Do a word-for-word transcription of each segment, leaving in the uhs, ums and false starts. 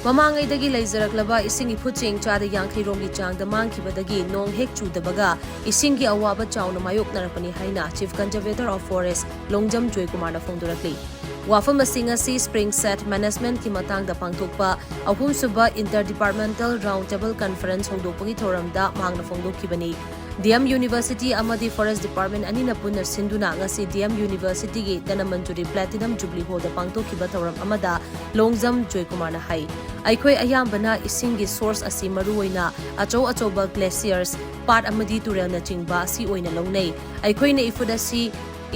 ꯃꯃꯥꯡꯉꯩꯗꯒꯤ ꯂꯩꯖꯔꯛꯂꯕ ꯏꯁꯤꯡ ꯏꯐꯨꯠꯁꯤꯡ ꯆꯥꯗ ꯌꯥꯡꯈꯩ ꯔꯣꯝꯒꯤ ꯆꯥꯡꯗ ꯃꯥꯡꯈꯤꯕꯗꯒꯤ ꯅꯣꯡ ꯍꯦꯛ ꯆꯨꯗꯕꯒ ꯏꯁꯤꯡꯒꯤ ꯑꯋꯥꯕ ꯆꯥꯎꯅ ꯃꯥꯌꯣꯛꯅꯔꯛꯄꯅꯤ ꯍꯥꯏꯅ Chief Conservator of Forest Longjam ꯖꯣꯏꯀꯨꯃꯥꯔꯅ ꯐꯣꯡꯗꯣꯔꯛꯂꯤ꯫ ꯋꯥꯐꯝ ꯑꯁꯤꯡ ꯑꯁꯤ Spring Shed Managementꯀꯤ ꯃꯇꯥꯡꯗ ꯄꯥꯡꯊꯣꯛꯄ ꯑꯍꯨꯝꯁꯨꯕ Inter Departmental Round Table Conference ꯍꯧꯗꯣꯛꯄꯒꯤ ꯊꯧꯔꯝꯗ ꯃꯍꯥꯛꯅ ꯐꯣꯡꯗꯣꯛꯈꯤꯕꯅꯤ꯫ D M University ꯑꯃꯗꯤ Forest Department ꯑꯅꯤꯅ ꯄꯨꯟꯅ ꯁꯤꯟꯗꯨꯅ ꯉꯁꯤ D M Universityꯒꯤ Dhanamanjuri Platinum Jubilee Hallꯗ ꯄꯥꯡꯊꯣꯛꯈꯤꯕ ꯊꯧꯔꯝ ꯑꯃꯗ ꯂꯣꯡꯖꯝ ꯖꯣꯏꯀꯨꯃꯥꯔꯅ ꯍꯥꯏ, ꯑꯩꯈꯣꯏ ꯑꯌꯥꯝꯕꯅ ꯏꯁꯤꯡꯒꯤ source ꯑꯁꯤ ꯃꯔꯨꯑꯣꯏꯅ ꯑꯆꯧ ꯑꯆꯧꯕ glaciers, ꯄꯥꯠ ꯑꯃꯗꯤ ꯇꯨꯔꯦꯜꯅꯆꯤꯡꯕ ꯑꯁꯤ ꯑꯣꯏꯅ ꯂꯧꯅꯩ꯫ ꯑꯩꯈꯣꯏꯅ ꯏꯐꯨꯠ ꯑꯁꯤ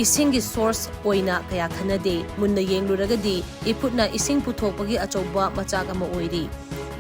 ꯏꯁꯤꯡꯒꯤ source ꯑꯣꯏꯅ ꯀꯌꯥ ꯈꯟꯅꯗꯦ꯫ ꯃꯨꯟꯅ ꯌꯦꯡꯂꯨꯔꯒꯗꯤ ꯏꯐꯨꯠꯅ ꯏꯁꯤꯡ ꯄꯨꯊꯣꯛꯄꯒꯤ ꯑꯆꯧꯕ ꯃꯆꯥꯛ ꯑꯃ ꯑꯣꯏꯔꯤ꯫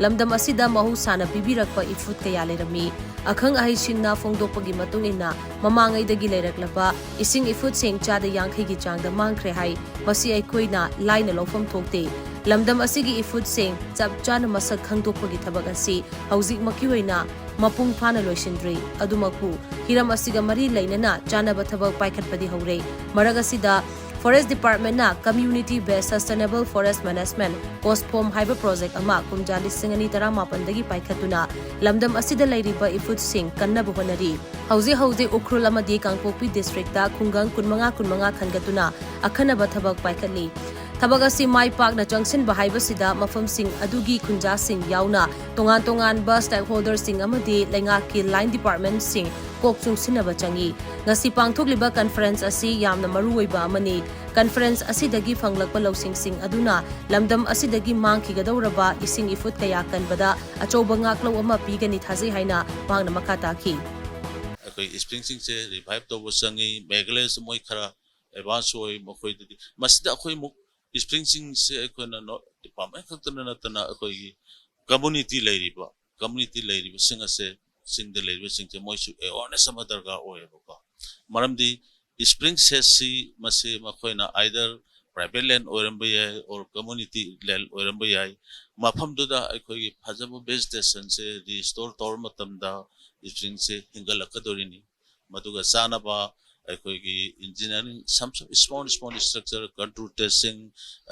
ꯂꯝꯗꯝ ꯑꯁꯤꯗ ꯃꯍꯧꯁꯥꯅ ꯄꯤꯕꯤꯔꯛꯄ ꯏꯐꯨꯠ ꯀꯌꯥ ꯂꯩꯔꯝꯃꯤ꯫ ꯑꯈꯪ ꯑꯍꯩꯁꯤꯡꯅ ꯐꯣꯡꯗꯣꯛꯄꯒꯤ ꯃꯇꯨꯡ ꯏꯟꯅ ꯃꯃꯥꯡꯉꯩꯗꯒꯤ ꯂꯩꯔꯛꯂꯕ ꯏꯁꯤꯡ ꯏꯐꯨꯠꯁꯤꯡ ꯆꯥꯗ ꯌꯥꯡꯈꯩꯒꯤ ꯆꯥꯡꯗ ꯃꯥꯡꯈ꯭ꯔꯦ ꯍꯥꯏ꯫ ꯃꯁꯤ ꯑꯩꯈꯣꯏꯅ ꯂꯥꯏꯅ ꯂꯧꯐꯝ ꯊꯣꯛꯇꯦ꯫ ꯂꯝꯗꯝ ꯑꯁꯤꯒꯤ ꯏꯐꯨꯠꯁꯤꯡ ꯆꯞ ꯆꯥꯅ ꯃꯁꯛ ꯈꯪꯗꯣꯛꯄꯒꯤ ꯊꯕꯛ ꯑꯁꯤ ꯍꯧꯖꯤꯛꯃꯛꯀꯤ ꯑꯣꯏꯅ ꯃꯄꯨꯡ ꯐꯥꯅ ꯂꯣꯏꯁꯤꯟꯗ꯭ꯔꯤ꯫ ꯑꯗꯨꯃꯛꯄꯨ ꯍꯤꯔꯝ ꯑꯁꯤꯒ ꯃꯔꯤ ꯂꯩꯅꯅ ꯆꯥꯅꯕ ꯊꯕꯛ ꯄꯥꯏꯈꯠꯄꯗꯤ ꯍꯧꯔꯦ꯫ ꯃꯔꯛ ꯑꯁꯤꯗ Forest Departmentꯅ Community Based Sustainable Forest Management, COSFORM ꯍꯥꯏꯕ project ꯑꯃ ꯀꯨꯝꯖꯥ ꯂꯤꯁꯤꯡ ꯑꯅꯤ ꯇꯔꯥꯃꯥꯄꯟꯗꯒꯤ ꯄꯥꯏꯈꯠꯇꯨꯅ ꯂꯝꯗꯝ ꯑꯁꯤꯗ ꯂꯩꯔꯤꯕ ꯏꯐꯨꯠꯁꯤꯡ ꯀꯟꯅꯕ ꯍꯣꯠꯅꯔꯤ꯫ ꯍꯧꯖꯤꯛ ꯍꯧꯖꯤꯛ ꯎꯈ꯭ꯔꯨꯜ ꯑꯃꯗꯤ ꯀꯥꯡꯄꯣꯛꯄꯤ districtꯇ ꯈꯨꯡꯒꯪ ꯀꯨꯟꯃꯉꯥ ꯀꯨꯟꯃꯉꯥ ꯈꯟꯒꯠꯇꯨꯅ ꯑꯈꯟꯅꯕ ꯊꯕꯛ ꯄꯥꯏꯈꯠꯂꯤ꯫ ꯊꯕꯛ ꯑꯁꯤ ꯃꯥꯏ ꯄꯥꯛꯅ ꯆꯪꯁꯤꯟꯕ ꯍꯥꯏꯕꯁꯤꯗ ꯃꯐꯝꯁꯤꯡ ꯑꯗꯨꯒꯤ ꯈꯨꯟꯖꯥꯁꯤꯡ ꯌꯥꯎꯅ ꯇꯣꯉꯥꯟ ꯇꯣꯉꯥꯟꯕ stakeholderꯁꯤꯡ ꯑꯃꯗꯤ ꯂꯩꯉꯥꯛꯀꯤ line departmentꯁꯤꯡ ꯀꯣꯛ ꯆꯨꯡꯁꯤꯟꯅꯕ ꯆꯪꯏ꯫ ꯉꯁꯤ ꯄꯥꯡꯊꯣꯛꯂꯤꯕ conference ꯑꯁꯤ ꯌꯥꯝꯅ ꯃꯔꯨꯑꯣꯏꯕ ꯑꯃꯅꯤ꯫ Conference ꯑꯁꯤꯗꯒꯤ ꯐꯪꯂꯛꯄ ꯂꯧꯁꯤꯡꯁꯤꯡ ꯑꯗꯨꯅ ꯂꯝꯗꯝ ꯑꯁꯤꯗꯒꯤ ꯃꯥꯡꯈꯤꯒꯗꯧꯔꯕ ꯏꯁꯤꯡ ꯏꯐꯨꯠ ꯀꯌꯥ ꯀꯟꯕꯗ ꯑꯆꯧꯕ ꯉꯥꯛꯂꯧ ꯑꯃ ꯄꯤꯒꯅꯤ ꯊꯥꯖꯩ ꯍꯥꯏꯅ ꯃꯍꯥꯛꯅ ꯃꯈꯥ ꯇꯥꯈꯤ꯫ ꯑꯩꯈꯣꯏ springꯁꯤꯡꯁꯦ revive ꯇꯧꯕ ꯆꯪꯉꯤ꯫ ꯃꯦꯘꯥꯂꯌꯁꯨ ꯃꯣꯏ ꯈꯔ advance ꯑꯣꯏ ꯃꯈꯣꯏꯗꯗꯤ꯫ ꯃꯁꯤꯗ ꯑꯩꯈꯣꯏ ꯑꯃꯨꯛ springꯁꯤꯡꯁꯦ ꯑꯩꯈꯣꯏꯅ ꯅꯣ-, department ꯈꯛꯇꯅ ꯅꯠꯇꯅ ꯑꯩꯈꯣꯏꯒꯤ community ꯂꯩꯔꯤꯕ, community ꯂꯩꯔꯤꯕꯁꯤꯡ ꯑꯁꯦ, ꯆꯤꯡꯗ ꯂꯩꯔꯤꯕꯁꯤꯡꯁꯦ ꯃꯣꯏꯁꯨ awareness ꯑꯃ ꯗꯔꯀꯥꯔ ꯑꯣꯏꯌꯦꯕꯀꯣ꯫ ꯃꯔꯝꯗꯤ spring shedꯁꯤ ꯃꯁꯤ ꯃꯈꯣꯏꯅ either private land ꯑꯣꯏꯔꯝꯕ ꯌꯥꯏ or community land ꯑꯣꯏꯔꯝꯕ ꯌꯥꯏ꯫ ꯃꯐꯝꯗꯨꯗ ꯑꯩꯈꯣꯏꯒꯤ ꯐꯖꯕ vegetationꯁꯦ restore ꯇꯧꯔ ꯃꯇꯝꯗ springꯁꯦ ꯍꯤꯡꯒꯠꯂꯛꯀꯗꯧꯔꯤꯅꯤ꯫ ꯃꯗꯨꯒ ꯆꯥꯅꯕ ꯑꯩꯈꯣꯏꯒꯤ engineering, some small, small structure, contour trenching,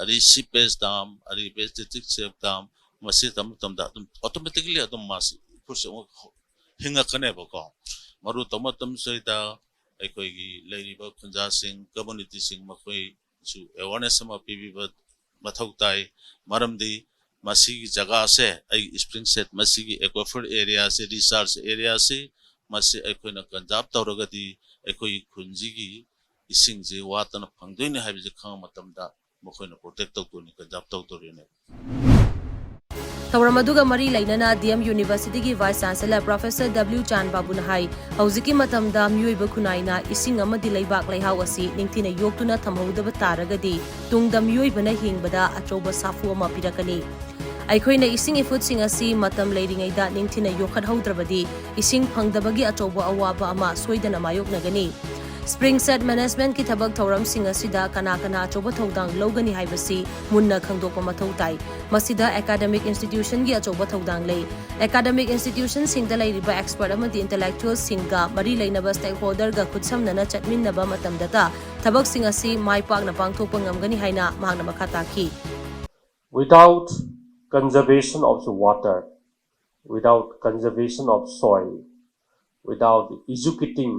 ꯑꯗꯩ seepage dam, ꯑꯗꯩ vegetative safe dam, ꯃꯁꯤ ꯇꯝꯕ ꯃꯇꯝꯗ ꯑꯗꯨꯝ automatically ꯑꯗꯨꯝ ꯃꯥꯁꯤ ꯏꯐꯨꯔꯠꯁꯦ ꯑꯃꯨꯛ ꯍꯤꯡꯉꯛꯀꯅꯦꯕꯀꯣ꯫ ꯃꯔꯨ ꯇꯧꯕ ꯃꯇꯝꯁꯤꯗ ꯑꯩꯈꯣꯏꯒꯤ ꯂꯩꯔꯤꯕ ꯈꯨꯟꯖꯥꯁꯤꯡ, communityꯁꯤꯡ, ꯃꯈꯣꯏꯁꯨ awareness ꯑꯃ ꯄꯤꯕꯤꯕ ꯃꯊꯧ ꯇꯥꯏ꯫ ꯃꯔꯝꯗꯤ ꯃꯁꯤꯒꯤ ꯖꯒꯥꯁꯦ, ꯑꯩ ꯁ꯭ꯄ꯭ꯔꯤꯡ ꯁꯦꯠ, ꯃꯁꯤꯒꯤ aquifer areaꯁꯦ, recharge areaꯁꯦ, ꯃꯁꯤ ꯑꯩꯈꯣꯏꯅ conserve ꯇꯧꯔꯒꯗꯤ ꯑꯩꯈꯣꯏꯒꯤ ꯈꯨꯟꯁꯤꯒꯤ ꯏꯁꯤꯡꯁꯦ ꯋꯥꯠꯇꯅ ꯐꯪꯗꯣꯏꯅꯤ ꯍꯥꯏꯕꯁꯦ ꯈꯪꯕ ꯃꯇꯝꯗ ꯃꯈꯣꯏꯅ protect ꯇꯧꯗꯣꯏꯅꯤ, conserve ꯇꯧꯗꯣꯔꯤꯅꯦꯕ꯫ ꯊꯧꯔꯝ ꯑꯗꯨꯒ ꯃꯔꯤ ꯂꯩꯅꯅ D M Universityꯒꯤ Vice Chancellor Professor W ꯆꯥꯟ ꯕꯥꯕꯨꯅ ꯍꯥꯏ, ꯍꯧꯖꯤꯛꯀꯤ ꯃꯇꯝꯗ ꯃꯤꯑꯣꯏꯕ ꯈꯨꯟꯅꯥꯏꯅ ꯏꯁꯤꯡ ꯑꯃꯗꯤ ꯂꯩꯕꯥꯛ ꯂꯩꯍꯥꯎ ꯑꯁꯤ ꯅꯤꯡꯊꯤꯅ ꯌꯣꯛꯇꯨꯅ ꯊꯝꯍꯧꯗꯕ ꯇꯥꯔꯒꯗꯤ ꯇꯨꯡꯗ ꯃꯤꯑꯣꯏꯕꯅ ꯍꯤꯡꯕꯗ ꯑꯆꯧꯕ ꯁꯥꯐꯨ ꯑꯃ ꯄꯤꯔꯛꯀꯅꯤ꯫ ꯑꯩꯈꯣꯏꯅ ꯏꯁꯤꯡ ꯏꯐꯨꯠꯁꯤꯡ ꯑꯁꯤ ꯃꯇꯝ ꯂꯩꯔꯤꯉꯩꯗ ꯅꯤꯡꯊꯤꯅ ꯌꯣꯛꯈꯠꯍꯧꯗ꯭ꯔꯕꯗꯤ ꯏꯁꯤꯡ ꯐꯪꯗꯕꯒꯤ ꯑꯆꯧꯕ ꯑꯋꯥꯕ ꯑꯃ ꯁꯣꯏꯗꯅ ꯃꯥꯌꯣꯛꯅꯒꯅꯤ꯫ ꯁ꯭ꯄ꯭ꯔꯤꯡ ꯁꯦꯠ ꯃꯦꯅꯦꯖꯃꯦꯟꯠꯀꯤ ꯊꯕꯛ ꯊꯧꯔꯝꯁꯤꯡ ꯑꯁꯤꯗ ꯀꯅꯥ ꯀꯅꯥ ꯑꯆꯧꯕ ꯊꯧꯗꯥꯡ ꯂꯧꯒꯅꯤ ꯍꯥꯏꯕꯁꯤ ꯃꯨꯟꯅ ꯈꯪꯗꯣꯛꯄ ꯃꯊꯧ ꯇꯥꯏ꯫ ꯃꯁꯤꯗ academic institutionꯒꯤ ꯑꯆꯧꯕ ꯊꯧꯗꯥꯡ ꯂꯩ꯫ Academic institutionꯁꯤꯡꯗ ꯂꯩꯔꯤꯕ expert ꯑꯃꯗꯤ intellectualꯁꯤꯡꯒ ꯃꯔꯤ ꯂꯩꯅꯕ stakeholderꯒ ꯈꯨꯠꯁꯝꯅꯅ ꯆꯠꯃꯤꯟꯅꯕ ꯃꯇꯝꯗꯇ ꯊꯕꯛꯁꯤꯡ ꯑꯁꯤ ꯃꯥꯏ ꯄꯥꯛꯅ ꯄꯥꯡꯊꯣꯛꯄ ꯉꯝꯒꯅꯤ ꯍꯥꯏꯅ ꯃꯍꯥꯛꯅ ꯃꯈꯥ ꯇꯥꯈꯤ꯫ Without conservation of the water, without conservation of soil, without educating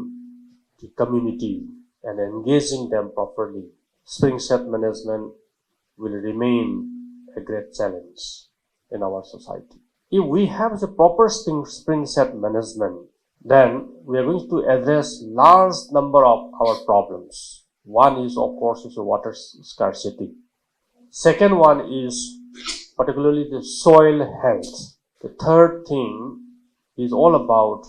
the community and engaging them properly, springshed management will remain a great challenge in our society. If we have the proper spring, springshed management, then we are going to address large number of our problems. One is, of course, is the water scarcity. Second one is particularly the soil health. The third thing is all about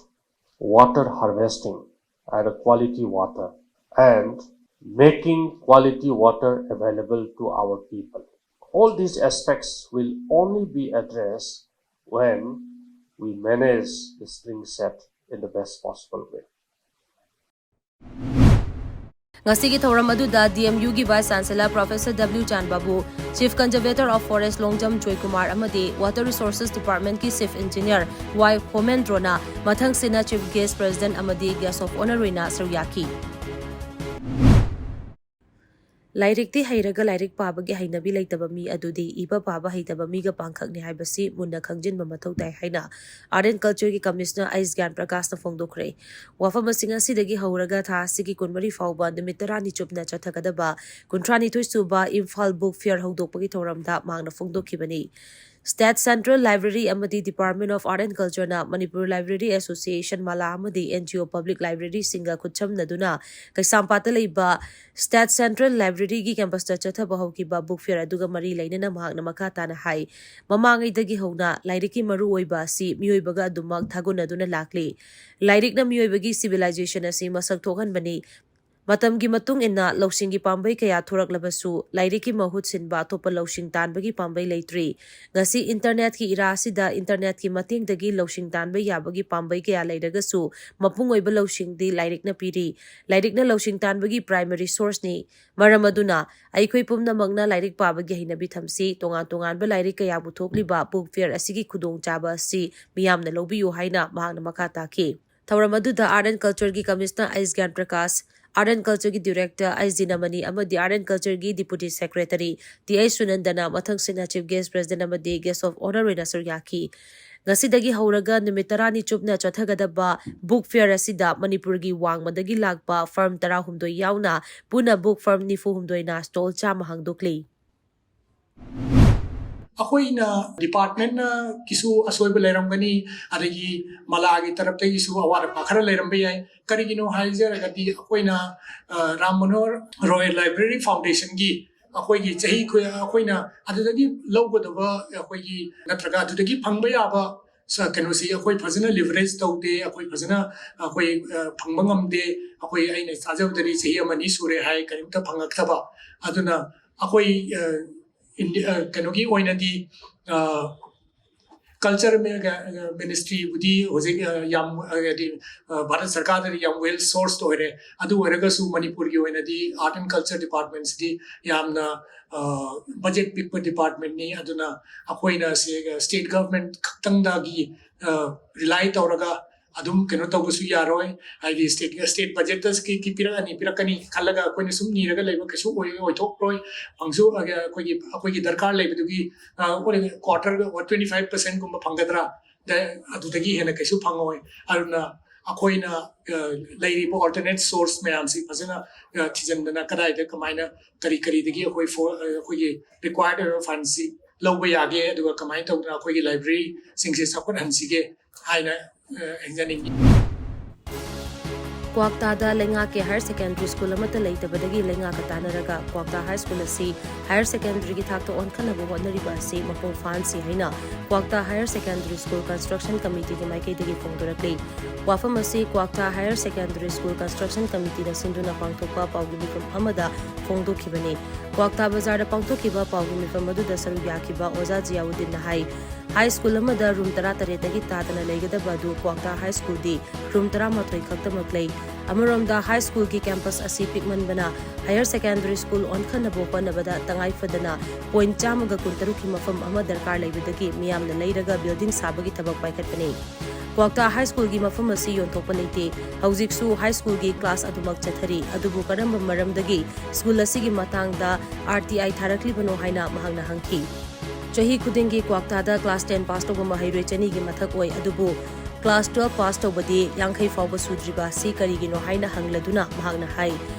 water harvesting and quality water and making quality water available to our people. All these aspects will only be addressed when we manage the springshed in the best possible way. ꯉꯁꯤꯒꯤ ꯊꯧꯔꯝ ꯑꯗꯨꯗ D M Uꯒꯤ Vice Chancellor Professor W ꯆꯥꯟ ꯕꯥꯕꯨ, Chief Conservator of Forest Longjam Joykumar ꯑꯃꯗꯤ Water Resources Departmentꯀꯤ Chief Engineer Y ꯍꯣꯃꯦꯟꯗ꯭ꯔꯣꯅ ꯃꯊꯪꯁꯤꯠꯅ Chief Guest, President ꯑꯃꯗꯤ Guest of Honour ꯑꯣꯏꯅ ꯁꯔꯨꯛ ꯌꯥꯈꯤ꯫ ꯂꯥꯏꯔꯤꯛꯇꯤ ꯍꯩꯔꯒ ꯂꯥꯏꯔꯤꯛ ꯄꯥꯕꯒꯤ ꯍꯩꯅꯕꯤ ꯂꯩꯇꯕ ꯃꯤ ꯑꯗꯨꯗꯤ ꯏꯕ ꯄꯥꯕ ꯍꯩꯇꯕ ꯃꯤꯒ ꯄꯥꯡꯈꯛꯅꯤ ꯍꯥꯏꯕꯁꯤ ꯃꯨꯟꯅ ꯈꯪꯖꯤꯟꯕ ꯃꯊꯧ ꯇꯥꯏ ꯍꯥꯏꯅ Art and Cultureꯒꯤ Commissioner ꯑꯩꯁ ꯒ꯭ꯌꯥꯟ ꯄ꯭ꯔꯀꯥꯁꯅ ꯐꯣꯡꯗꯣꯛꯈ꯭ꯔꯦ꯫ ꯋꯥꯐꯝ ꯑꯁꯤ ꯉꯁꯤꯗꯒꯤ ꯍꯧꯔꯒ ꯊꯥ ꯑꯁꯤꯒꯤ ꯀꯨꯟꯃꯔꯤ ꯐꯥꯎꯕ ꯅꯨꯃꯤꯠ ꯇꯔꯥꯅꯤ ꯆꯨꯞꯅ ꯆꯠꯊꯒꯗꯕ ꯀꯨꯟꯊ꯭ꯔꯥꯅꯤꯊꯣꯏ ꯁꯨꯕ ꯏꯝꯐꯥꯜ Book Fair ꯍꯧꯗꯣꯛꯄꯒꯤ ꯊꯧꯔꯝꯗ ꯃꯍꯥꯛꯅ ꯐꯣꯡꯗꯣꯛꯈꯤꯕꯅꯤ꯫ State Central Library ꯑꯃꯗꯤ Department of Art and Cultureꯅ Manipur Library Association, ꯃꯂꯥ ꯑꯃꯗꯤ N G O Public Libraryꯁꯤꯡꯒ ꯈꯨꯠꯁꯝꯅꯗꯨꯅ ꯀꯩꯁꯥꯝꯄꯥꯠꯇ ꯂꯩꯕ State Central Libraryꯒꯤ campusꯇ ꯆꯠꯊꯕ ꯍꯧꯈꯤꯕ Book Fair ꯑꯗꯨꯒ ꯃꯔꯤ ꯂꯩꯅꯅ ꯃꯍꯥꯛꯅ ꯃꯈꯥ ꯇꯥꯅ ꯍꯥꯏ, ꯃꯃꯥꯡꯉꯩꯗꯒꯤ ꯍꯧꯅ ꯂꯥꯏꯔꯤꯛꯀꯤ ꯃꯔꯨꯑꯣꯏꯕ ꯑꯁꯤ ꯃꯤꯑꯣꯏꯕꯒ ꯑꯗꯨꯃꯛ ꯊꯥꯒꯣꯟꯅꯗꯨꯅ ꯂꯥꯛꯂꯤ꯫ ꯂꯥꯏꯔꯤꯛꯅ ꯃꯤꯑꯣꯏꯕꯒꯤ civilization ꯑꯁꯤ ꯃꯁꯛ ꯊꯣꯛꯍꯟꯕꯅꯤ꯫ ꯃꯇꯝꯒꯤ ꯃꯇꯨꯡ ꯏꯟꯅ ꯂꯧꯁꯤꯡꯒꯤ ꯄꯥꯝꯕꯩ ꯀꯌꯥ ꯊꯣꯔꯛꯂꯕꯁꯨ, ꯂꯥꯏꯔꯤꯛꯀꯤ ꯃꯍꯨꯠ ꯁꯤꯟꯕ ꯑꯇꯣꯞꯄ ꯂꯧꯁꯤꯡ ꯇꯥꯟꯕꯒꯤ ꯄꯥꯝꯕꯩ ꯂꯩꯇ꯭ꯔꯤ꯫ ꯉꯁꯤ internetꯀꯤ era ꯑꯁꯤꯗ internetꯀꯤ ꯃꯇꯦꯡꯗꯒꯤ ꯂꯧꯁꯤꯡ ꯇꯥꯟꯕ ꯌꯥꯕꯒꯤ ꯄꯥꯝꯕꯩ ꯀꯌꯥ ꯂꯩꯔꯒꯁꯨ, ꯃꯄꯨꯡ ꯑꯣꯏꯕ ꯂꯧꯁꯤꯡꯗꯤ ꯂꯥꯏꯔꯤꯛꯅ ꯄꯤꯔꯤ꯫ ꯂꯥꯏꯔꯤꯛꯅ ꯂꯧꯁꯤꯡ ꯇꯥꯟꯕꯒꯤ primary sourceꯅꯤ꯫ ꯃꯔꯝ ꯑꯗꯨꯅ, ꯑꯩꯈꯣꯏ ꯄꯨꯝꯅꯃꯛꯅ ꯂꯥꯏꯔꯤꯛ ꯄꯥꯕꯒꯤ ꯍꯩꯅꯕꯤ ꯊꯝꯁꯤ꯫ ꯇꯣꯉꯥꯟ ꯇꯣꯉꯥꯟꯕ ꯂꯥꯏꯔꯤꯛ ꯀꯌꯥ ꯄꯨꯊꯣꯛꯂꯤꯕ Book Fair ꯑꯁꯤꯒꯤ ꯈꯨꯗꯣꯡꯆꯥꯕ ꯑꯁꯤ ꯃꯤꯌꯥꯝꯅ ꯂꯧꯕꯤꯌꯨ ꯍꯥꯏꯅ ꯃꯍꯥꯛꯅ ꯃꯈꯥ ꯇꯥꯈꯤ꯫ ꯊꯧꯔꯝ ꯑꯗꯨꯗ Art and Cultureꯒꯤ Commissioner ꯑꯩꯁ ꯒ꯭ꯌꯥꯟ ꯄ꯭ꯔꯀꯥꯁ, Art and Cultureꯒꯤ Director ꯑꯩꯁ ꯖꯤꯅꯃꯅꯤ ꯑꯃꯗꯤ Art and Cultureꯒꯤ Deputy Secretary ꯇꯤ ꯑꯩꯁ ꯁꯨꯅꯟꯗꯅ ꯃꯊꯪꯁꯤꯠꯅ Chief Guest President ꯑꯃꯗꯤ Guest of Honour ꯑꯣꯏꯅ ꯁꯔꯨꯛ ꯌꯥꯈꯤ꯫ ꯉꯁꯤꯗꯒꯤ ꯍꯧꯔꯒ ꯅꯨꯃꯤꯠ ꯇꯔꯥꯅꯤ ꯆꯨꯞꯅ ꯆꯠꯊꯒꯗꯕ Book Fair ꯑꯁꯤꯗ ꯃꯅꯤꯄꯨꯔꯒꯤ ꯋꯥꯡꯃꯗꯒꯤ ꯂꯥꯛꯄ firm ꯇꯔꯥꯍꯨꯝꯗꯣꯏ ꯌꯥꯎꯅ ꯄꯨꯟꯅ book firm ꯅꯤꯐꯨ ꯍꯨꯝꯗꯣꯏꯅ stall ꯆꯥꯝꯃ ꯍꯥꯡꯗꯣꯛꯂꯤ꯫ ꯑꯩꯈꯣꯏꯅ departmentꯅ ꯀꯤꯁꯨ ꯑꯁꯣꯏꯕ ꯂꯩꯔꯝꯒꯅꯤ, ꯑꯗꯒꯤ ꯃꯂꯥꯒꯤ ꯇꯔꯞꯇꯒꯤꯁꯨ ꯑꯋꯥꯠ ꯑꯄꯥ ꯈꯔ ꯂꯩꯔꯝꯕ ꯌꯥꯏ꯫ ꯀꯔꯤꯒꯤꯅꯣ ꯍꯥꯏꯖꯔꯒꯗꯤ, ꯑꯩꯈꯣꯏꯅ, ꯑ, ꯔꯥꯝ ꯃꯅꯣꯍꯔ ꯔꯣꯌꯦꯜ ꯂꯥꯏꯕ꯭ꯔꯦꯔꯤ ꯐꯥꯎꯟꯗꯦꯁꯟꯒꯤ ꯑꯩꯈꯣꯏꯒꯤ ꯆꯍꯤ ꯈꯨ-, ꯑꯩꯈꯣꯏꯅ ꯑꯗꯨꯗꯒꯤ ꯂꯧꯒꯗꯕ ꯑꯩꯈꯣꯏꯒꯤ, ꯅꯠꯇ꯭ꯔꯒ ꯑꯗꯨꯗꯒꯤ ꯐꯪꯕ ꯌꯥꯕ ꯁ-, ꯀꯩꯅꯣꯁꯤ ꯑꯩꯈꯣꯏ ꯐꯖꯅ leverage ꯇꯧꯗꯦ, ꯑꯩꯈꯣꯏ ꯐꯖꯅ, ꯑꯩꯈꯣꯏ, ꯑ, ꯐꯪꯕ ꯉꯝꯗꯦ꯫ ꯑꯩꯈꯣꯏ, ꯑꯩꯅ ꯇꯥꯖꯕꯗꯗꯤ ꯆꯍꯤ ꯑꯃ ꯑꯅꯤ ꯁꯨꯔꯦ ꯍꯥꯏ, ꯀꯔꯤꯝꯇ ꯐꯪꯉꯛꯇꯕ꯫ ꯑꯗꯨꯅ ꯑꯩꯈꯣꯏ, ꯑ, ꯏꯟꯗꯤ-, ꯑ, ꯀꯩꯅꯣꯒꯤ ꯑꯣꯏꯅꯗꯤ, ꯑ, culture ꯃꯤ-, ꯑ, ministryꯕꯨꯗꯤ ꯍꯧꯖꯤꯛ, ꯑ, ꯌꯥꯝ, ꯑ, ꯍꯥꯏꯗꯤ, ꯑ, ꯚꯥꯔꯠ ꯁꯔꯀꯥꯔꯗꯗꯤ ꯌꯥꯝ well sourced ꯑꯣꯏꯔꯦ꯫ ꯑꯗꯨ ꯑꯣꯏꯔꯒꯁꯨ ꯃꯅꯤꯄꯨꯔꯒꯤ ꯑꯣꯏꯅꯗꯤ Art and Culture Departmentꯁꯤꯗꯤ ꯌꯥꯝꯅ, ꯑ, budget ꯄꯤꯛꯄ departmentꯅꯤ꯫ ꯑꯗꯨꯅ ꯑꯩꯈꯣꯏꯅ ꯁꯤ state government ꯈꯛꯇꯪꯗꯒꯤ, ꯑ, rely ꯇꯧꯔꯒ ꯑꯗꯨꯝ ꯀꯩꯅꯣ ꯇꯧꯕꯁꯨ ꯌꯥꯔꯣꯏ꯫ ꯍꯥꯏꯗꯤ ꯁ꯭ꯇꯦꯠ ꯁ꯭ꯇꯦꯠ ꯕꯖꯦꯠꯇꯒꯤ ꯄꯤꯔꯛꯑꯅꯤ ꯄꯤꯔꯛꯀꯅꯤ ꯈꯜꯂꯒ ꯑꯩꯈꯣꯏꯅ ꯁꯨꯝ ꯅꯤꯔꯒ ꯂꯩꯕ ꯀꯩꯁꯨ ꯑꯣꯏ ꯑꯣꯏꯊꯣꯛꯂꯣꯏ꯫ ꯐꯪꯁꯨ ꯑꯩꯈꯣꯏꯒꯤ ꯑꯩꯈꯣꯏꯒꯤ ꯗꯔꯀꯥꯔ ꯂꯩꯕꯗꯨꯒꯤ ꯀ꯭ꯋꯥꯇꯔ ꯇ꯭ꯋꯦꯟꯇꯤ ꯐꯥꯏꯚ ꯄꯔꯁꯦꯟꯒꯨꯝꯕ ꯐꯪꯒꯗ꯭ꯔꯥ? ꯑꯗꯨꯗꯒꯤ ꯍꯦꯟꯅ ꯀꯩꯁꯨ ꯐꯪꯉꯣꯏ꯫ ꯑꯗꯨꯅ ꯑꯩꯈꯣꯏꯅ ꯂꯩꯔꯤꯕ ꯑꯣꯜꯇꯔꯅꯦꯠ ꯁꯣꯔꯁ ꯃꯌꯥꯝꯁꯤ ꯐꯖꯅ ꯊꯤꯖꯤꯟꯗꯅ ꯀꯗꯥꯏꯗ ꯀꯃꯥꯏꯅ ꯀꯔꯤ ꯀꯔꯤꯗꯒꯤ ꯑꯩꯈꯣꯏ ꯑꯩꯈꯣꯏꯒꯤ ꯔꯤꯀ꯭ꯋꯥꯌꯔ ꯑꯣꯏꯕ ꯐꯟꯁꯤ ꯂꯧꯕ ꯌꯥꯒꯦ, ꯑꯗꯨꯒ ꯀꯃꯥꯏꯅ ꯇꯧꯗꯅ ꯑꯩꯈꯣꯏꯒꯤ ꯂꯥꯏꯕ꯭ꯔꯦꯔꯤꯁꯤꯡꯁꯦ ꯆꯥꯎꯈꯠꯍꯟꯁꯤꯒꯦ ꯍꯥꯏꯅ ꯍꯥꯏꯖꯅꯤꯡꯉꯤ꯫ ꯀ꯭ꯋꯥꯛꯇꯥꯗ ꯂꯩꯉꯥꯛꯀꯤ ꯍꯥꯌꯔ ꯁꯦꯀꯦꯟꯗꯔꯤ ꯁ꯭ꯀꯨꯜ ꯑꯃꯠꯇ ꯂꯩꯇꯕꯗꯒꯤ ꯂꯩꯉꯥꯛꯀ ꯇꯥꯟꯅꯔꯒ ꯀ꯭ꯋꯥꯛꯇꯥ ꯍꯥꯏ ꯁ꯭ꯀꯨꯜ ꯑꯁꯤ ꯍꯥꯌꯔ ꯁꯦꯀꯦꯟꯗꯔꯤꯒꯤ ꯊꯥꯛꯇ ꯑꯣꯟꯈꯠꯅꯕ ꯍꯣꯠꯅꯔꯤꯕ ꯑꯁꯤ ꯃꯄꯨꯡ ꯐꯥꯍꯟꯁꯤ ꯍꯥꯏꯅ ꯀ꯭ꯋꯥꯛꯇꯥ ꯍꯥꯌꯔ ꯁꯦꯀꯦꯟꯗꯔꯤ ꯁ꯭ꯀꯨꯜ ꯀꯟꯁꯇ꯭ꯔꯛꯁꯟ ꯀꯃꯤꯇꯤꯒꯤ ꯃꯥꯏꯀꯩꯗꯒꯤ ꯐꯣꯡꯗꯣꯔꯛꯂꯤ꯫ ꯋꯥꯐꯝ ꯑꯁꯤ ꯀ꯭ꯋꯥꯛꯇꯥ ꯍꯥꯌꯔ ꯁꯦꯀꯦꯟꯗꯔꯤ ꯁ꯭ꯀꯨꯜ ꯀꯟꯁꯇ꯭ꯔꯛꯁꯟ ꯀꯃꯤꯇꯤꯅ ꯁꯤꯟꯗꯨꯅ ꯄꯥꯡꯊꯣꯛꯄ ꯄꯥꯎꯒꯤ ꯃꯤꯐꯝ ꯑꯃꯗ ꯐꯣꯡꯗꯣꯛꯈꯤꯕꯅꯤ꯫ ꯀ꯭ꯋꯥꯛꯇꯥ ꯕꯖꯥꯔꯗ ꯄꯥꯡꯊꯣꯛꯈꯤꯕ ꯄꯥꯎꯒꯤ ꯃꯤꯐꯝ ꯑꯗꯨꯗ ꯁꯔꯨꯛ ꯌꯥꯈꯤꯕ ꯑꯣꯖꯥ ꯖꯤꯌꯥꯎꯗꯤꯟꯅ ꯍꯥꯏ, ꯍꯥꯏ ꯁ꯭ꯀꯨꯜ ꯑꯃꯗ ꯔꯨꯝ ꯇꯔꯥꯇꯔꯦꯠꯇꯒꯤ ꯇꯥꯗꯅ ꯂꯩꯒꯗꯕ ꯑꯗꯨ ꯀ꯭ꯋꯥꯛꯇꯥ ꯍꯥꯏ ꯁ꯭ꯀꯨꯜꯗꯤ ꯔꯨꯝ ꯇꯔꯥꯃꯥꯊꯣꯏ ꯈꯛꯇꯃꯛ ꯂꯩ꯫ ꯑꯃꯔꯣꯝꯗ ꯍꯥꯏ ꯁ꯭ꯀꯨꯜꯒꯤ ꯀꯦꯝꯄꯁ ꯑꯁꯤ ꯄꯤꯛꯃꯟꯕꯅ ꯍꯥꯌꯔ ꯁꯦꯀꯦꯟꯗꯔꯤ ꯁ꯭ꯀꯨꯜ ꯑꯣꯟꯈꯠꯅꯕ ꯍꯣꯠꯅꯕꯗ ꯇꯉꯥꯏ ꯐꯗꯅ ꯄꯣꯏꯟꯠ ꯆꯥꯝꯃꯒ ꯀꯨꯟꯇꯔꯨꯛꯀꯤ ꯃꯐꯝ ꯑꯃ ꯗꯔꯀꯥꯔ ꯂꯩꯕꯗꯒꯤ ꯃꯤꯌꯥꯝꯅ ꯂꯩꯔꯒ ꯕꯤꯜꯗꯤꯡ ꯁꯥꯕꯒꯤ ꯊꯕꯛ ꯄꯥꯏꯈꯠꯄꯅꯤ꯫ ꯀ꯭ꯋꯥꯛꯇꯥ ꯍꯥꯏ ꯁ꯭ꯀꯨꯜꯒꯤ ꯃꯐꯝ ꯑꯁꯤ ꯌꯣꯟꯊꯣꯛꯄ ꯂꯩꯇꯦ꯫ ꯍꯧꯖꯤꯛꯁꯨ ꯍꯥꯏ ꯁ꯭ꯀꯨꯜꯒꯤ ꯀ꯭ꯂꯥꯁ ꯑꯗꯨꯃꯛ ꯆꯠꯊꯔꯤ꯫ ꯑꯗꯨꯕꯨ ꯀꯔꯝꯕ ꯃꯔꯝꯗꯒꯤ ꯁ꯭ꯀꯨꯜ ꯑꯁꯤꯒꯤ ꯃꯇꯥꯡꯗ ꯑꯥꯔ ꯇꯤ ꯑꯥꯏ ꯊꯥꯔꯛꯂꯤꯕꯅꯣ ꯍꯥꯏꯅ ꯃꯍꯥꯛꯅ ꯍꯪꯈꯤ꯫ ꯆꯍꯤ ꯈꯨꯗꯤꯡꯒꯤ ꯀ꯭ꯋꯥꯛꯇꯥꯗ ꯀ꯭ꯂꯥꯁ ꯇꯦꯟ ꯄꯥꯁ ꯇꯧꯕ ꯃꯍꯩꯔꯣꯏ ꯆꯅꯤꯒꯤ ꯃꯊꯛ ꯑꯣꯏ, ꯑꯗꯨꯕꯨ ꯀ꯭ꯂꯥꯁ ꯇꯨꯋꯦꯜꯐ ꯄꯥꯁ ꯇꯧꯕꯗꯤ ꯌꯥꯡꯈꯩ ꯐꯥꯎꯕ ꯁꯨꯗ꯭ꯔꯤꯕ ꯑꯁꯤ ꯀꯔꯤꯒꯤꯅꯣ ꯍꯥꯏꯅ ꯍꯪꯂꯗꯨꯅ ꯃꯍꯥꯛꯅ ꯍꯥꯏ,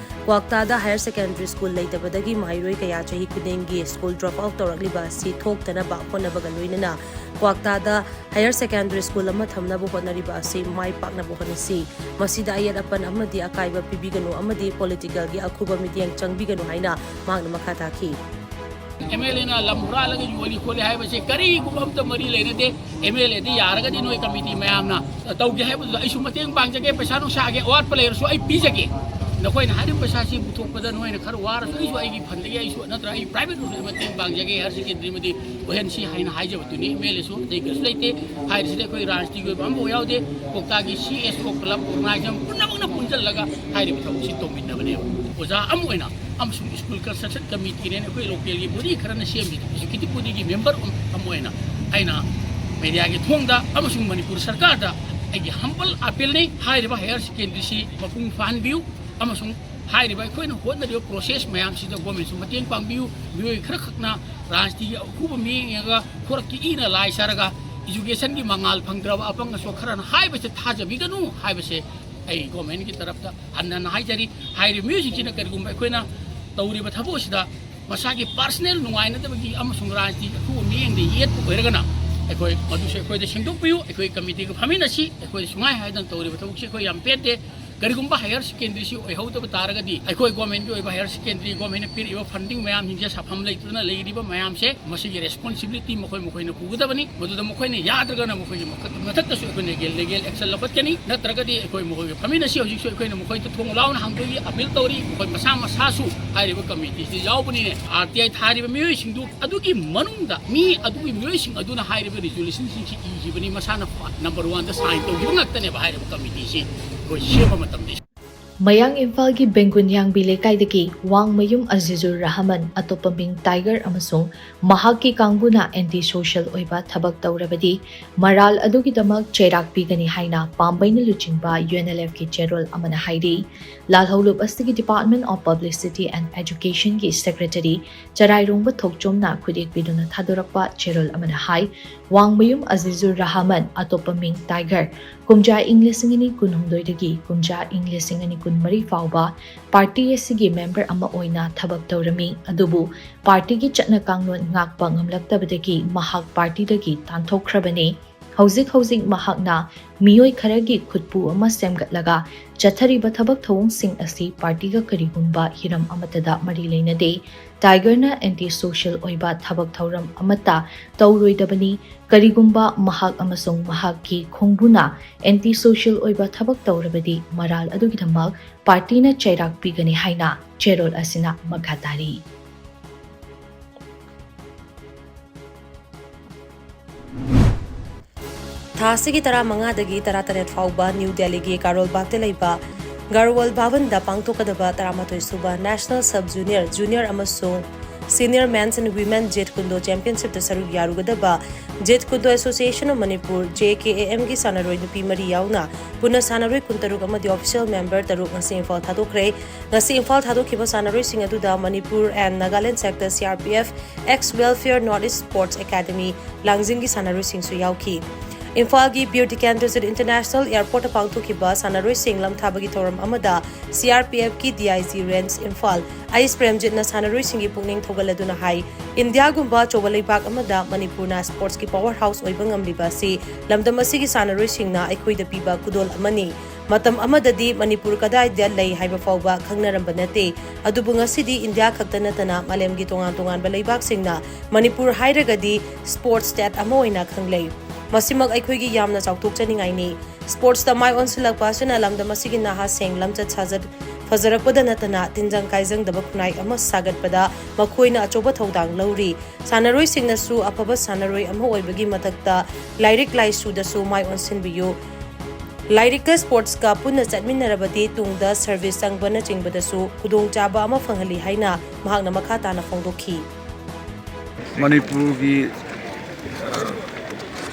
ꯀ꯭ꯋꯥꯛꯇꯥꯗ ꯍꯥꯌꯔ ꯁꯦꯀꯦꯟꯗꯔꯤ ꯁ꯭ꯀꯨꯜ ꯂꯩꯇꯕꯗꯒꯤ ꯃꯍꯩꯔꯣꯏ ꯀꯌꯥ ꯆꯍꯤ ꯈꯨꯗꯤꯡꯒꯤ ꯁ꯭ꯀꯨꯜ ꯗ꯭ꯔꯣꯞ ꯑꯥꯎꯠ ꯇꯧꯔꯛꯂꯤꯕ ꯑꯁꯤ ꯊꯣꯛꯇꯅꯕ ꯍꯣꯠꯅꯕꯒ ꯂꯣꯏꯅꯅ ꯀ꯭ꯋꯥꯛꯇꯥꯗ ꯍꯥꯌꯔ ꯁꯦꯀꯦꯟꯗꯔꯤ ꯁ꯭ꯀꯨꯜ ꯑꯃ ꯊꯝꯅꯕ ꯍꯣꯠꯅꯔꯤꯕ ꯑꯁꯤ ꯃꯥꯏ ꯄꯥꯛꯅꯕ ꯍꯣꯠꯅꯁꯤ꯫ ꯃꯁꯤꯗ ꯑꯌꯦꯠ ꯑꯄꯟ ꯑꯃꯗꯤ ꯑꯀꯥꯏꯕ ꯄꯤꯕꯤꯒꯅꯨ ꯑꯃꯗꯤ ꯄꯣꯂꯤꯇꯤꯀꯦꯜꯒꯤ ꯑꯈꯨꯕ ꯃꯤꯠꯌꯦꯡ ꯆꯪꯕꯤꯒꯅꯨ ꯍꯥꯏꯅ ꯃꯍꯥꯛꯅ ꯃꯈꯥ ꯇꯥꯈꯤ꯫ ꯑꯦꯝ ꯑꯦꯜ ꯑꯦꯅ ꯂꯝ ꯍꯨꯔꯥꯜꯂꯒ ꯌꯣꯜꯂꯤ ꯈꯣꯠꯂꯤ ꯍꯥꯏꯕꯁꯦ ꯀꯔꯤꯒꯨꯝꯕ ꯑꯝꯇ ꯃꯔꯤ ꯂꯩꯅꯗꯦ꯫ ꯑꯦꯝ ꯑꯦꯜ ꯑꯦꯗꯤ ꯌꯥꯔꯒꯗꯤ ꯅꯣꯏ ꯀꯃꯤꯇꯤ ꯃꯌꯥꯝꯅ ꯇꯧꯒꯦ ꯍꯥꯏꯕꯗꯨꯗ ꯑꯩꯁꯨ ꯃꯇꯦꯡ ꯄꯥꯡꯖꯒꯦ, ꯄꯩꯁꯥ ꯅꯨꯡꯁꯥꯒꯦ ꯑꯋꯥꯠꯄ ꯂꯩꯔꯁꯨ ꯑꯩ ꯄꯤꯖꯒꯦ꯫ ꯅꯈꯣꯏꯅ ꯍꯥꯏꯔꯤꯕ ꯄꯩꯁꯥꯁꯤ ꯄꯨꯊꯣꯛꯄꯗ ꯅꯣꯏꯅ ꯈꯔ ꯋꯥꯔꯁꯨ ꯑꯩꯁꯨ ꯑꯩꯒꯤ ꯐꯟꯗꯒꯤ ꯑꯩꯁꯨ ꯅꯠꯇ꯭ꯔꯒ ꯑꯩ ꯄ꯭ꯔꯥꯏꯚꯦꯠ ꯑꯣꯏꯔꯁꯨ ꯑꯩ ꯃꯇꯦꯡ ꯄꯥꯡꯖꯒꯦ꯫ ꯍꯥꯌꯔ ꯁꯦꯀꯦꯟꯗꯔꯤ ꯑꯃꯗꯤ ꯑꯣꯏꯍꯟꯁꯤ ꯍꯥꯏꯅ ꯍꯥꯏꯖꯕꯗꯨꯅꯤ꯫ ꯑꯦꯝ ꯑꯦꯜ ꯑꯦꯁꯨ ꯑꯇꯩ ꯀꯩꯁꯨ ꯂꯩꯇꯦ꯫ ꯍꯥꯏꯔꯤꯁꯤꯗ ꯑꯩꯈꯣꯏ ꯔꯥꯖꯅꯤꯇꯤꯒꯤ ꯑꯣꯏꯕ ꯑꯃꯐꯥꯎ ꯌꯥꯎꯗꯦ꯫ ꯀꯣꯛꯇꯥꯒꯤ ꯁꯤ ꯑꯦꯁ ꯑꯣ ꯀ꯭ꯂꯕ ꯑꯣꯔꯒꯅꯥꯏꯖꯦꯁꯟ ꯄꯨꯝꯅꯃꯛꯅ ꯄꯨꯟꯁꯤꯜꯂꯒ ꯍꯥꯏꯔꯤꯕ ꯊꯕꯛꯁꯤ ꯇꯧꯃꯤꯟꯅꯕꯅꯦꯕ꯫ ꯑꯣꯖꯥ ꯑꯃ ꯑꯣꯏꯅ ꯑꯃꯁꯨꯡ ꯁ꯭ꯀꯨꯜ ꯀꯟꯁꯇ꯭ꯔꯛꯁꯟ ꯀꯃꯤꯇꯤꯅꯦꯅ ꯑꯩꯈꯣꯏ ꯂꯣꯀꯦꯜꯒꯤ ꯕꯣꯗꯤ ꯈꯔꯅ ꯁꯦꯝꯃꯤ, ꯑꯦꯛꯖꯤꯀ꯭ꯌꯨꯇꯤꯚ ꯕꯣꯗꯤꯒꯤ ꯃꯦꯝꯕꯔ ꯑꯃ ꯑꯣꯏꯅ ꯑꯩꯅ ꯃꯦꯗꯤꯌꯥꯒꯤ ꯊꯣꯡꯗ ꯑꯃꯁꯨꯡ ꯃꯅꯤꯄꯨꯔ ꯁꯔꯀꯥꯔꯗ ꯑꯩꯒꯤ humble appealꯅꯤ꯫ ꯍꯥꯏꯔꯤꯕ higher secondary ꯁꯤ ꯃꯄꯨꯡ ꯐꯥꯍꯟꯕꯤꯌꯨ ꯑꯃꯁꯨꯡ ꯍꯥꯏꯔꯤꯕ ꯑꯩꯈꯣꯏꯅ ꯍꯣꯠꯅꯔꯤꯕ process ꯃꯌꯥꯝꯁꯤꯗ government ꯁꯨ ꯃꯇꯦꯡ ꯄꯥꯡꯕꯤꯌꯨ꯫ ꯃꯤꯑꯣꯏ ꯈꯔꯈꯛꯅ ꯔꯥꯖꯅꯤꯇꯤꯒꯤ ꯑꯍꯨꯕ ꯃꯤꯠꯌꯦꯡ ꯌꯦꯡꯉꯒ ꯈꯨꯔꯛꯀꯤ ꯏꯅ ꯂꯥꯏ ꯁꯥꯔꯒ education ꯒꯤ ꯃꯉꯥꯜ ꯐꯪꯗ꯭ꯔꯕ ꯑꯄꯪ ꯑꯁꯣꯛ ꯈꯔꯅ ꯍꯥꯏꯕꯁꯦ ꯊꯥꯖꯕꯤꯒꯅꯨ ꯍꯥꯏꯕꯁꯦ ꯑꯩ government ꯀꯤ ꯇꯔꯞꯇ ꯍꯟꯅ ꯍꯟꯅ ꯍꯥꯏꯖꯔꯤ꯫ ꯍꯥꯏꯔꯤꯕ ꯃꯤꯑꯣꯏꯁꯤꯡꯁꯤꯅ ꯀꯔꯤꯒꯨꯝꯕ ꯑꯩꯈꯣꯏꯅ ꯇꯧꯔꯤꯕ ꯊꯕꯛ ꯑꯁꯤꯗ ꯃꯁꯥꯒꯤ personal ꯅꯨꯡꯉꯥꯏꯅꯗꯕꯒꯤ ꯑꯃꯁꯨꯡ ꯔꯥꯖꯅꯤꯇꯤꯒꯤ ꯑꯈꯨꯕ ꯃꯤꯠꯌꯦꯡꯗ ꯌꯦꯠꯄ ꯑꯣꯏꯔꯒꯅ ꯑꯩꯈꯣꯏ ꯃꯗꯨꯁꯨ ꯑꯩꯈꯣꯏꯗ ꯁꯦꯡꯗꯣꯛꯄꯤꯌꯨ꯫ ꯑꯩꯈꯣꯏ committee ꯒ ꯐꯝꯃꯤꯟꯅꯁꯤ꯫ ꯑꯩꯈꯣꯏ ꯁꯨꯡꯍꯥꯏ ꯍꯥꯏꯗꯅ ꯇꯧꯔꯤꯕ ꯊꯕꯛꯁꯤ ꯑꯩꯈꯣꯏ ꯌꯥꯝ ꯄꯦꯟꯗꯦ꯫ ꯀꯔꯤꯒꯨꯝꯕ higher secondary ꯁꯤ ꯑꯣꯏꯍꯧꯗꯕ ꯇꯥꯔꯒꯗꯤ ꯑꯩꯈꯣꯏ government ꯀꯤ ꯑꯣꯏꯕ higher secondary, government ꯅ ꯄꯤꯔꯤꯕ funding ꯃꯌꯥꯝꯁꯤꯡꯁꯦ ꯁꯥꯐꯝ ꯂꯩꯇꯗꯅ ꯂꯩꯔꯤꯕ ꯃꯌꯥꯝꯁꯦ ꯃꯁꯤꯒꯤ responsibility ꯃꯈꯣꯏ ꯃꯈꯣꯏꯅ ꯄꯨꯒꯗꯕꯅꯤ꯫ ꯃꯗꯨꯗ ꯃꯈꯣꯏꯅ ꯌꯥꯗ꯭ꯔꯒꯅ ꯃꯈꯣꯏꯒꯤ ꯃꯊꯛ-, ꯃꯊꯛꯇꯁꯨ ꯑꯩꯈꯣꯏꯅ legal, legal action ꯂꯧꯈꯠꯀꯅꯤ꯫ ꯅꯠꯇ꯭ꯔꯒꯗꯤ ꯑꯩꯈꯣꯏ ꯃꯈꯣꯏꯒ ꯐꯝꯃꯤꯟꯅꯁꯤ꯫ ꯍꯧꯖꯤꯛꯁꯨ ꯑꯩꯈꯣꯏꯅ ꯃꯈꯣꯏꯗ ꯊꯣꯡ ꯂꯥꯎꯅ ꯍꯥꯡꯗꯣꯛꯏ, appeal ꯇꯧꯔꯤ꯫ ꯃꯈꯣꯏ ꯃꯁꯥ ꯃꯁꯥꯁꯨ ꯍꯥꯏꯔꯤꯕ committee ꯁꯤꯗ ꯌꯥꯎꯕꯅꯤꯅꯦ꯫ RTI ꯊꯥꯔꯤꯕ ꯃꯤꯑꯣꯏꯁꯤꯡꯗꯨ ꯑꯗꯨꯒꯤ ꯃꯅꯨꯡꯗ ꯃꯤ ꯑꯗꯨꯒꯤ ꯃꯤꯑꯣꯏꯁꯤꯡ ꯑꯗꯨꯅ ꯍꯥꯏꯔꯤꯕ resolution ꯁꯤꯡꯁꯤ ꯏꯈꯤꯕꯅꯤ, ꯃꯁꯥꯅ number one ꯗ sign ꯇꯧꯈꯤꯕ ꯉꯥꯛꯇꯅꯦꯕ ꯍꯥꯏꯔꯤꯕ committee ꯁꯤ ꯑꯩꯈꯣꯏ ꯁꯦꯝꯕ ꯃꯇꯝꯗ꯫ ꯃꯌꯥꯡ ꯏꯝꯐꯥꯜꯒꯤ ꯕꯦꯡꯒꯨꯟꯍꯤꯌꯥꯡꯕꯤ ꯂꯩꯀꯥꯏꯗꯒꯤ ꯋꯥꯡꯃꯌꯨꯝ ꯑꯖꯤꯖꯨꯔ ꯔꯍꯃꯟ, ꯑꯇꯣꯞꯄ ꯃꯤꯡ ꯇꯥꯏꯒꯔ, ꯑꯃꯁꯨꯡ ꯃꯍꯥꯛꯀꯤ ꯀꯥꯡꯕꯨꯅ anti social ꯑꯣꯏꯕ ꯊꯕꯛ ꯇꯧꯔꯕꯗꯤ ꯃꯔꯥꯜ ꯑꯗꯨꯒꯤꯗꯃꯛ ꯆꯩꯔꯥꯛ ꯄꯤꯒꯅꯤ ꯍꯥꯏꯅ ꯄꯥꯝꯕꯩꯅ ꯂꯨꯆꯤꯡꯕ UNLF ꯀꯤ ꯆꯦꯔꯣꯜ ꯑꯃꯅ ꯍꯥꯏꯔꯤ꯫ ꯂꯥꯜꯍꯧꯂꯨꯞ ꯑꯁꯤꯒꯤ Department of Publicity and Education ꯒꯤ secretary ꯆꯔꯥꯏꯔꯣꯡꯕ ꯊꯣꯛꯆꯣꯝꯅ ꯈꯨꯠꯌꯦꯛ ꯄꯤꯗꯨꯅ ꯊꯥꯗꯣꯔꯛꯄ ꯆꯦꯔꯣꯜ ꯑꯃꯅ ꯍꯥꯏ, ꯋꯥꯡꯃꯌꯨꯝ ꯑꯖꯤꯖꯨꯔ ꯔꯍꯃꯟ, ꯑꯇꯣꯞꯄ ꯃꯤꯡ ꯇꯥꯏꯒꯔ, ꯀꯨꯝꯖꯥ ꯏꯪ ꯂꯤꯁꯤꯡ ꯑꯅꯤ ꯀꯨꯟꯍꯨꯝꯗꯣꯏꯗꯒꯤ ꯀꯨꯝꯖꯥ ꯏꯪ ꯂꯤꯁꯤꯡ ꯑꯅꯤ ꯀꯨꯟꯃꯔꯤ ꯐꯥꯎꯕ party ꯑꯁꯤꯒꯤ member ꯑꯃ ꯑꯣꯏꯅ ꯊꯕꯛ ꯇꯧꯔꯝꯃꯤ, ꯑꯗꯨꯕꯨ party ꯒꯤ ꯆꯠꯅ ꯀꯥꯡꯂꯣꯟ ꯉꯥꯛꯄ ꯉꯝꯂꯛꯇꯕꯗꯒꯤ ꯃꯍꯥꯛ party ꯗꯒꯤ ꯇꯥꯟꯊꯣꯛꯈ꯭ꯔꯕꯅꯤ꯫ ꯍꯧꯖꯤꯛ ꯍꯧꯖꯤꯛ ꯃꯍꯥꯛꯅ ꯃꯤꯑꯣꯏ ꯈꯔꯒꯤ ꯈꯨꯠꯄꯨ ꯑꯃ ꯁꯦꯝꯒꯠꯂꯒ ꯆꯠꯊꯔꯤꯕ ꯊꯕꯛ ꯊꯧꯑꯣꯡꯁꯤꯡ ꯑꯁꯤ party ꯒ ꯀꯔꯤꯒꯨꯝꯕ ꯍꯤꯔꯝ ꯑꯃꯠꯇꯗ ꯃꯔꯤ ꯂꯩꯅꯗꯦ꯫ ꯇꯥꯏꯒꯔꯅ anti social ꯑꯣꯏꯕ ꯊꯕꯛ ꯊꯧꯔꯝ ꯑꯃꯠꯇ ꯇꯧꯔꯣꯏꯗꯕꯅꯤ꯫ ꯀꯔꯤꯒꯨꯝꯕ ꯃꯍꯥꯛ ꯑꯃꯁꯨꯡ ꯃꯍꯥꯛꯀꯤ ꯈꯣꯡꯕꯨꯅ anti social ꯑꯣꯏꯕ ꯊꯕꯛ ꯇꯧꯔꯕꯗꯤ ꯃꯔꯥꯜ ꯑꯗꯨꯒꯤꯗꯃꯛ party ꯅ ꯆꯩꯔꯥꯛ ꯄꯤꯒꯅꯤ ꯍꯥꯏꯅ ꯆꯦꯔꯣꯜ ꯑꯁꯤꯅ ꯃꯈꯥ ꯇꯥꯔꯤ꯫ ꯊꯥ ꯑꯁꯤꯒꯤ ꯇꯔꯥꯃꯉꯥꯗꯒꯤ ꯇꯔꯥꯇꯔꯦꯠ ꯐꯥꯎꯕ ꯅ꯭ꯌꯨ ꯗꯦꯜꯂꯤꯒꯤ ꯀꯥꯔꯣꯜ ꯕꯥꯒꯇ ꯂꯩꯕ ꯒꯥꯔꯋꯥꯜ ꯚꯕꯟꯗ ꯄꯥꯡꯊꯣꯛꯀꯗꯕ ꯇꯔꯥꯃꯥꯊꯣꯏ ꯁꯨꯕ National Sub Junior, Junior ꯑꯃꯁꯨꯡ Senior Men's and Women Jeet Kune Do Championshipꯇ ꯁꯔꯨꯛ ꯌꯥꯔꯨꯒꯗꯕ Jeet Kune Do Association of Manipur, J K A M ꯒꯤ ꯁꯥꯟꯅꯔꯣꯏ ꯅꯨꯄꯤ ꯃꯔꯤ ꯌꯥꯎꯅ ꯄꯨꯟꯅ ꯁꯥꯟꯅꯔꯣꯏ ꯀꯨꯟꯇꯔꯨꯛ ꯑꯃꯗꯤ official member ꯇꯔꯨꯛ ꯉꯁꯤ ꯏꯝꯐꯥꯜ ꯊꯥꯗꯣꯛꯈ꯭ꯔꯦ꯫ ꯉꯁꯤ ꯏꯝꯐꯥꯜ ꯊꯥꯗꯣꯛꯈꯤꯕ ꯁꯥꯟꯅꯔꯣꯏꯁꯤꯡ ꯑꯗꯨꯗ Manipur and Nagaland Sector C R P F, Ex Welfare North East Sports Academy, ꯂꯥꯡꯖꯤꯡꯒꯤ ꯁꯥꯟꯅꯔꯣꯏꯁꯤꯡꯁꯨ ꯌꯥꯎꯈꯤ꯫ ꯏꯝꯐꯥꯜꯒꯤ ꯕꯤꯔ ꯇꯤꯀꯦꯟꯗ꯭ꯔꯖꯤꯠ International Airportꯇ ꯄꯥꯡꯊꯣꯛꯈꯤꯕ ꯁꯥꯟꯅꯔꯣꯏꯁꯤꯡ ꯂꯝꯊꯥꯕꯒꯤ ꯊꯧꯔꯝ ꯑꯃꯗ C R P F ꯀꯤ D I G Range Imphal ꯑꯩꯁ ꯄ꯭ꯔꯦꯝꯖꯤꯠꯅ ꯁꯥꯟꯅꯔꯣꯏꯁꯤꯡꯒꯤ ꯄꯨꯛꯅꯤꯡ ꯊꯧꯒꯠꯂꯗꯨꯅ ꯍꯥꯏ, ꯏꯟꯗꯤꯌꯥꯒꯨꯝꯕ ꯑꯆꯧꯕ ꯂꯩꯕꯥꯛ ꯑꯃꯗ ꯃꯅꯤꯄꯨꯔꯅ sportsꯀꯤ power house ꯑꯣꯏꯕ ꯉꯝꯂꯤꯕ ꯑꯁꯤ ꯂꯝꯗꯝ ꯑꯁꯤꯒꯤ ꯁꯥꯟꯅꯔꯣꯏꯁꯤꯡꯅ ꯑꯩꯈꯣꯏꯗ ꯄꯤꯕ ꯈꯨꯗꯣꯜ ꯑꯃꯅꯤ꯫ ꯃꯇꯝ ꯑꯃꯗꯗꯤ ꯃꯅꯤꯄꯨꯔ ꯀꯗꯥꯏꯗ ꯂꯩ ꯍꯥꯏꯕ ꯐꯥꯎꯕ ꯈꯪꯅꯔꯝꯕ ꯅꯠꯇꯦ꯫ ꯑꯗꯨꯕꯨ ꯉꯁꯤꯗꯤ ꯏꯟꯗꯤꯌꯥ ꯈꯛꯇ ꯅꯠꯇꯅ ꯃꯥꯂꯦꯝꯒꯤ ꯇꯣꯉꯥꯟ ꯇꯣꯉꯥꯟꯕ ꯂꯩꯕꯥꯛꯁꯤꯡꯅ ꯃꯅꯤꯄꯨꯔ ꯍꯥꯏꯔꯒꯗꯤ sports state ꯑꯃ ꯑꯣꯏꯅ ꯈꯪꯂꯩ꯫ ꯃꯁꯤꯃꯛ ꯑꯩꯈꯣꯏꯒꯤ ꯌꯥꯝꯅ ꯆꯥꯎꯊꯣꯛꯆꯅꯤꯡꯉꯥꯏꯅꯤ꯫ Sportsꯇ ꯃꯥꯏ ꯑꯣꯟꯁꯤꯜꯂꯛꯄ ꯑꯁꯤꯅ ꯂꯝꯗꯝ ꯑꯁꯤꯒꯤ ꯅꯍꯥꯁꯤꯡ ꯂꯝꯆꯠ ꯁꯥꯖꯠ ꯐꯖꯔꯛꯄꯗ ꯅꯠꯇꯅ ꯇꯤꯟꯖꯪ ꯀꯥꯏꯖꯪꯗꯕ ꯈꯨꯟꯅꯥꯏ ꯑꯃ ꯁꯥꯒꯠꯄꯗ ꯃꯈꯣꯏꯅ ꯑꯆꯧꯕ ꯊꯧꯗꯥꯡ ꯂꯧꯔꯤ꯫ ꯁꯥꯟꯅꯔꯣꯏꯁꯤꯡꯅꯁꯨ ꯑꯐꯕ ꯁꯥꯟꯅꯔꯣꯏ ꯑꯃ ꯑꯣꯏꯕꯒꯤ ꯃꯊꯛꯇ ꯂꯥꯏꯔꯤꯛ ꯂꯥꯏꯁꯨꯗꯁꯨ ꯃꯥꯏ ꯑꯣꯟꯁꯤꯟꯕꯤꯌꯨ꯫ ꯂꯥꯏꯔꯤꯛꯀ sportsꯀ ꯄꯨꯟꯅ ꯆꯠꯃꯤꯟꯅꯔꯕꯗꯤ ꯇꯨꯡꯗ service ꯆꯪꯕꯅꯆꯤꯡꯕꯗꯁꯨ ꯈꯨꯗꯣꯡꯆꯥꯕ ꯑꯃ ꯐꯪꯍꯜꯂꯤ ꯍꯥꯏꯅ ꯃꯍꯥꯛꯅ ꯃꯈꯥ ꯇꯥꯅ ꯐꯣꯡꯗꯣꯛꯈꯤ꯫ ꯃꯅꯤꯄꯨꯔꯒꯤ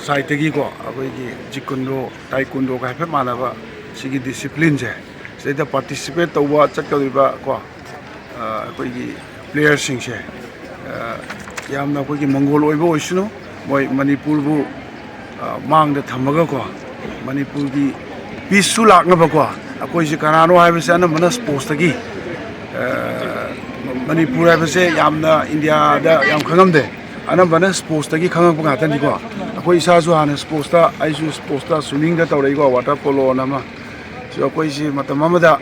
ꯁꯥꯏꯠꯇꯒꯤꯀꯣ, ꯑꯩꯈꯣꯏꯒꯤ ꯖꯤꯀꯨꯟꯗꯣ, ꯇꯥꯏꯀꯨꯟꯗꯣꯒ ꯍꯥꯏꯐꯦꯠ ꯃꯥꯟꯅꯕ ꯁꯤꯒꯤ ꯗꯤꯁꯤꯄ꯭ꯂꯤꯟꯁꯦ, ꯁꯤꯗꯩꯗ ꯄꯥꯔꯇꯤꯁꯤꯄꯦꯠ ꯇꯧꯕ ꯆꯠꯀꯗꯧꯔꯤꯕ ꯀꯣ, ꯑꯩꯈꯣꯏꯒꯤ ꯄ꯭ꯂꯦꯌꯔꯁꯤꯡꯁꯦ ꯌꯥꯝꯅ ꯑꯩꯈꯣꯏꯒꯤ ꯃꯪꯒꯣꯜ ꯑꯣꯏꯕ ꯑꯣꯏꯁꯅꯨ꯫ ꯃꯣꯏ ꯃꯅꯤꯄꯨꯔꯕꯨ ꯃꯥꯡꯗ ꯊꯝꯃꯒꯀꯣ, ꯃꯅꯤꯄꯨꯔꯒꯤ ꯄꯤꯁꯁꯨ ꯂꯥꯛꯅꯕꯀꯣ, ꯑꯩꯈꯣꯏꯁꯦ ꯀꯅꯥꯅꯣ ꯍꯥꯏꯕꯁꯦ ꯑꯅꯝꯕꯅ sportsꯇꯒꯤ, ꯃꯅꯤꯄꯨꯔ ꯍꯥꯏꯕꯁꯦ ꯌꯥꯝꯅ ꯏꯟꯗꯤꯌꯥꯗ ꯌꯥꯝ ꯈꯪꯉꯝꯗꯦ꯫ ꯑꯅꯝꯕꯅ sportsꯇꯒꯤ ꯈꯪꯉꯛꯄ ꯉꯥꯛꯇꯅꯤꯀꯣ꯫ ꯑꯩꯈꯣꯏ ꯏꯁꯥꯁꯨ ꯍꯥꯟꯅ sportsꯇ, ꯑꯩꯁꯨ sportsꯇ swimmingꯗ ꯇꯧꯔꯛꯏꯀꯣ, water poloꯑꯅ ꯑꯃ꯫ ꯁꯤ ꯑꯩꯈꯣꯏꯁꯤ ꯃꯇꯝ ꯑꯃꯗ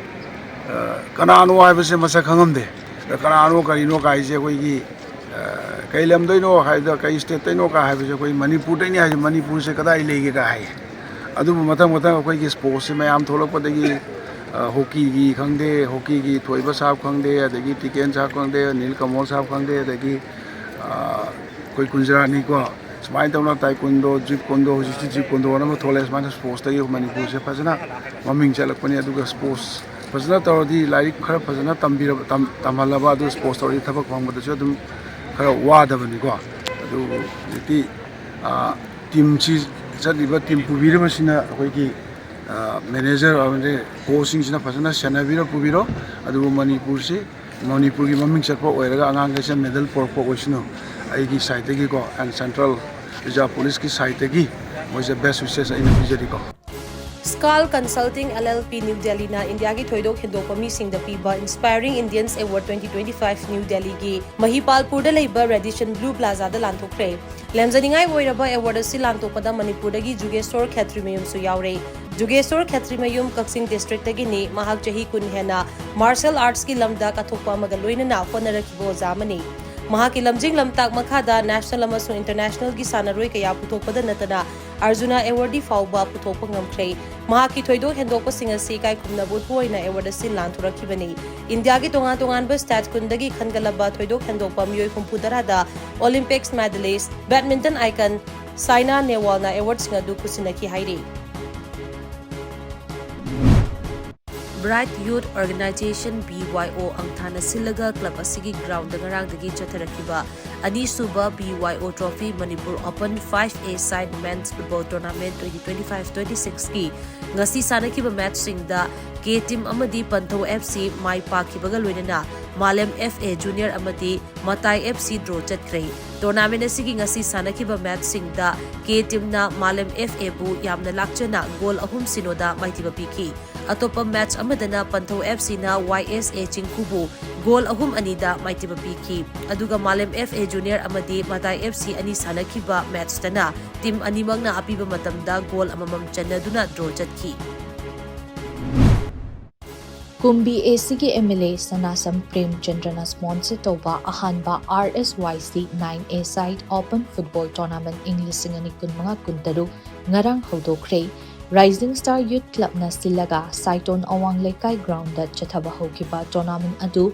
ꯀꯅꯥꯅꯣ ꯍꯥꯏꯕꯁꯦ ꯃꯁꯛ ꯈꯪꯉꯝꯗꯦ꯫ ꯀꯅꯥꯅꯣ ꯀꯔꯤꯅꯣ ꯀꯥꯏꯁꯦ ꯑꯩꯈꯣꯏꯒꯤ ꯀꯩ ꯂꯝꯗꯩꯅꯣ ꯍꯥꯏꯕꯗ, ꯀꯩ stateꯇꯩꯅꯣ ꯀꯥ ꯍꯥꯏꯕꯁꯦ ꯑꯩꯈꯣꯏ ꯃꯅꯤꯄꯨꯔꯗꯩꯅꯤ ꯍꯥꯏꯁꯦ, ꯃꯅꯤꯄꯨꯔꯁꯦ ꯀꯗꯥꯏ ꯂꯩꯒꯦ ꯀꯥ ꯍꯥꯏ꯫ ꯑꯗꯨꯕꯨ ꯃꯊꯪ ꯃꯊꯪ ꯑꯩꯈꯣꯏꯒꯤ sportsꯁꯦ ꯃꯌꯥꯝ ꯊꯣꯛꯂꯛꯄꯗꯒꯤ hockeyꯒꯤ ꯈꯪꯗꯦ, hockeyꯒꯤ ꯊꯣꯏꯕ ꯁꯥꯞ ꯈꯪꯗꯦ, ꯑꯗꯒꯤ ꯇꯤꯀꯦꯟ ꯁꯥꯞ ꯈꯪꯗꯦ, ꯅꯤꯜ ꯀꯃꯣꯜ ꯁꯥꯞ ꯈꯪꯗꯦ, ꯑꯗꯒꯤ ꯑꯩꯈꯣꯏ ꯀꯨꯟꯖꯔꯥꯅꯤꯀꯣ, ꯁꯨꯃꯥꯏꯅ ꯇꯧꯅ taekwondo, jeet kune do, ꯍꯧꯖꯤꯛꯇꯤ jeet kune doꯅ ꯑꯃ ꯊꯣꯛꯂꯛꯑꯦ꯫ ꯁꯨꯃꯥꯏꯅ sportsꯇꯒꯤ ꯃꯅꯤꯄꯨꯔꯁꯦ ꯐꯖꯅ ꯃꯃꯤꯡ ꯆꯠꯂꯛꯄꯅꯤ꯫ ꯑꯗꯨꯒ sports ꯐꯖꯅ ꯇꯧꯔꯗꯤ, ꯂꯥꯏꯔꯤꯛ ꯈꯔ ꯐꯖꯅ ꯇꯝꯕꯤꯔꯕ, ꯇꯝ-, ꯇꯝꯍꯜꯂꯕ, ꯑꯗꯨ ꯁ꯭ꯄꯣꯔꯠꯁ ꯇꯧꯔꯗꯤ ꯊꯕꯛ ꯐꯪꯕꯗꯁꯨ ꯑꯗꯨꯝ ꯈꯔ ꯋꯥꯗꯕꯅꯤꯀꯣ꯫ ꯑꯗꯨꯕꯨ ꯍꯧꯖꯤꯛꯇꯤ, ꯑ, ꯇꯤꯝꯁꯤ ꯆꯠꯂꯤꯕ ꯇꯤꯝ ꯄꯨꯕꯤꯔꯤꯕꯁꯤꯅ ꯑꯩꯈꯣꯏꯒꯤ, ꯑ, ꯃꯦꯅꯦꯖꯔ ꯑꯃꯗꯤ ꯀꯣꯆꯁꯤꯡꯁꯤꯅ ꯐꯖꯅ ꯁꯦꯟꯅꯕꯤꯔ ꯄꯨꯕꯤꯔꯣ꯫ ꯑꯗꯨꯕꯨ ꯃꯅꯤꯄꯨꯔꯁꯤ, ꯃꯅꯤꯄꯨꯔꯒꯤ ꯃꯃꯤꯡ ꯆꯠꯄ ꯑꯣꯏꯔꯒ ꯑꯉꯥꯡꯈꯩꯁꯦ ꯃꯦꯗꯜ ꯄꯣꯔꯛꯄ ꯑꯣꯏꯁꯅꯨ꯫ ꯑꯩꯒꯤ ꯁꯥꯏꯠꯇꯒꯤꯀꯣ, and Central Reserve Policeꯀꯤ ꯁꯥꯏꯠꯇꯒꯤ ꯃꯣꯏꯁꯦ best wishes ꯑꯩꯅ ꯄꯤꯖꯔꯤꯀꯣ꯫ ꯁ꯭ꯀꯥꯜ consulting L L P new ꯗꯦꯜꯂꯤꯅ ꯏꯟꯗꯤꯌꯥꯒꯤ ꯊꯣꯏꯗꯣꯛ ꯍꯦꯟꯗꯣꯛꯄ ꯃꯤꯁꯤꯡꯗ ꯄꯤꯕ Inspiring Indians Award twenty twenty-five new ꯗꯦꯜꯂꯤꯒꯤ ꯃꯍꯤꯄꯥꯜꯄꯨꯔꯗ ꯂꯩꯕ ꯔꯦꯗꯤꯁꯟ ꯕ꯭ꯂꯨ ꯄ꯭ꯂꯥꯖꯥꯗ ꯂꯥꯟꯊꯣꯛꯈ꯭ꯔꯦ꯫ ꯂꯦꯝꯖꯅꯤꯡꯉꯥꯏ ꯑꯣꯏꯔꯕ ꯑꯦꯋꯥꯔꯗ ꯑꯁꯤ ꯂꯥꯟꯊꯣꯛꯄꯗ ꯃꯅꯤꯄꯨꯔꯗꯒꯤ ꯖꯨꯒꯦꯁꯣꯔ ꯈꯦꯇ꯭ꯔꯤꯃꯌꯨꯝꯁꯨ ꯌꯥꯎꯔꯦ꯫ ꯖꯨꯒꯦꯁꯣꯔ ꯈꯦꯇ꯭ꯔꯤꯃꯌꯨꯝ ꯀꯛꯆꯤꯡ ꯗꯤꯁꯇ꯭ꯔꯤꯛꯇꯒꯤꯅꯤ꯫ ꯃꯍꯥꯛ ꯆꯍꯤ ꯀꯨꯟ ꯍꯦꯟꯅ ꯃꯥꯔꯁꯦꯜ ꯑꯥꯔꯠꯁꯀꯤ ꯂꯝꯗ ꯀꯠꯊꯣꯛꯄ ꯑꯃꯒ ꯂꯣꯏꯅꯅ ꯍꯣꯠꯅꯔꯛꯈꯤꯕ ꯑꯣꯖꯥ ꯑꯃꯅꯤ꯫ ꯃꯍꯥꯛꯀꯤ ꯂꯝꯖꯤꯡ ꯂꯝꯇꯥꯛ ꯃꯈꯥꯗ ꯅꯦꯁꯅꯦꯜ ꯑꯃꯁꯨꯡ ꯏꯟꯇꯔꯅꯦꯁꯅꯦꯜꯒꯤ ꯁꯥꯟꯅꯔꯣꯏ ꯀꯌꯥ ꯄꯨꯊꯣꯛꯄꯗ ꯅꯠꯇꯅ ꯑꯔꯖꯨꯅꯥ ꯑꯦꯋꯥꯔꯗꯤ ꯐꯥꯎꯕ ꯄꯨꯊꯣꯛꯄ ꯉꯝꯈ꯭ꯔꯦ꯫ ꯃꯍꯥꯛꯀꯤ ꯊꯣꯏꯗꯣꯛ ꯍꯦꯟꯗꯣꯛꯄꯁꯤꯡ ꯑꯁꯤ ꯏꯀꯥꯏ ꯈꯨꯝꯅꯕ ꯎꯠꯄ ꯑꯣꯏꯅ ꯑꯦꯋꯥꯔꯗ ꯑꯁꯤ ꯂꯥꯟꯊꯣꯔꯛꯈꯤꯕꯅꯤ꯫ ꯏꯟꯗꯤꯌꯥꯒꯤ ꯇꯣꯉꯥꯟ ꯇꯣꯉꯥꯟꯕ ꯁ꯭ꯇꯦꯠ ꯀꯨꯟꯗꯒꯤ ꯈꯟꯒꯠꯂꯕ ꯊꯣꯏꯗꯣꯛ ꯍꯦꯟꯗꯣꯛꯄ ꯃꯤꯑꯣꯏ ꯍꯨꯝꯐꯨ ꯇꯔꯥꯗ ꯑꯣꯂꯤꯝꯄꯤꯛꯁ ꯃꯦꯗꯂꯤꯁ, ꯕꯦꯗꯃꯤꯟꯇꯟ ꯑꯥꯏꯀꯟ ꯁꯥꯏꯅꯥ ꯅꯦꯍꯋꯥꯜꯅ ꯑꯦꯋꯥꯔꯗꯁꯤꯡ ꯑꯗꯨ ꯈꯨꯠꯁꯤꯟꯅꯈꯤ ꯍꯥꯏꯔꯤ꯫ Bright Youth Organization, B Y O, ꯑꯪꯊꯥꯅ ꯁꯤꯜꯂꯒ ꯀ꯭ꯂꯕ ꯑꯁꯤꯒꯤ ꯒ꯭ꯔꯥꯎꯟꯗ ꯉꯔꯥꯡꯗꯒꯤ ꯆꯠꯊꯔꯛꯈꯤꯕ ꯑꯅꯤꯁꯨꯕ B Y O Trophy Manipur Open five A side Men's Football Tournament twenty twenty-five twenty-six ꯀꯤ ꯉꯁꯤ ꯁꯥꯟꯅꯈꯤꯕ ꯃꯦꯆꯁꯤꯡꯗ K Team ꯑꯃꯗꯤ ꯄꯟꯊꯧ F C ꯃꯥꯏ ꯄꯥꯛꯈꯤꯕꯒ ꯂꯣꯏꯅꯅ ꯃꯥꯂꯦꯝ F A Junior ꯑꯃꯗꯤ ꯃꯇꯥꯏ F C draw ꯆꯠꯈ꯭ꯔꯦ꯫ ꯇꯣꯔꯅꯥꯃꯦꯟ ꯑꯁꯤꯒꯤ ꯉꯁꯤ ꯁꯥꯟꯅꯈꯤꯕ ꯃꯦꯆꯁꯤꯡꯗ K Teamꯅ ꯃꯥꯂꯦꯝ F A ꯕꯨ ꯌꯥꯝꯅ ꯂꯥꯛꯆꯅ ꯒꯣꯜ ꯑꯍꯨꯝ ꯁꯤꯅꯣꯗ ꯃꯥꯏꯊꯤꯕ ꯄꯤꯈꯤ꯫ ꯑꯇꯣꯞꯄ ꯃꯦꯆ ꯑꯃꯗꯅ ꯄꯟꯊꯧ F Cꯅ Y S A ꯆꯤꯡꯈꯨꯕꯨ ꯒꯣꯜ ꯑꯍꯨꯝ ꯑꯅꯤꯗ ꯃꯥꯏꯊꯤꯕ ꯄꯤꯈꯤ꯫ ꯑꯗꯨꯒ ꯃꯥꯂꯦꯝ F A Junior ꯑꯃꯗꯤ ꯃꯇꯥꯏ F C ꯑꯅꯤ ꯁꯥꯟꯅꯈꯤꯕ ꯃꯦꯆꯇꯅ team ꯑꯅꯤꯃꯛꯅ ꯑꯄꯤꯕ ꯃꯇꯝꯗ ꯒꯣꯜ ꯑꯃꯃꯝ ꯆꯟꯅꯗꯨꯅ draw ꯆꯠꯈꯤ꯫ ꯀꯨꯝꯕꯤ A Cꯒꯤ M L A ꯁꯅꯥꯁꯝ ꯄ꯭ꯔꯦꯝꯆꯟꯗ꯭ꯔꯅ sponsor ꯇꯧꯕ ꯑꯍꯥꯟꯕ R S Y C nine A side Open Football Tournament ꯏꯪ ꯂꯤꯁꯤꯡ ꯑꯅꯤ ꯀꯨꯟꯃꯉꯥ ꯀꯨꯟꯇꯔꯨꯛ ꯉꯔꯥꯡ ꯍꯧꯗꯣꯛꯈ꯭ꯔꯦ꯫ Rising Star Youth Clubꯅ ꯁꯤꯜꯂꯒ ꯁꯥꯏꯇꯣꯟ ꯑꯋꯥꯡ ꯂꯩꯀꯥꯏ groundꯗ ꯆꯠꯊꯕ ꯍꯧꯈꯤꯕ tournament ꯑꯗꯨ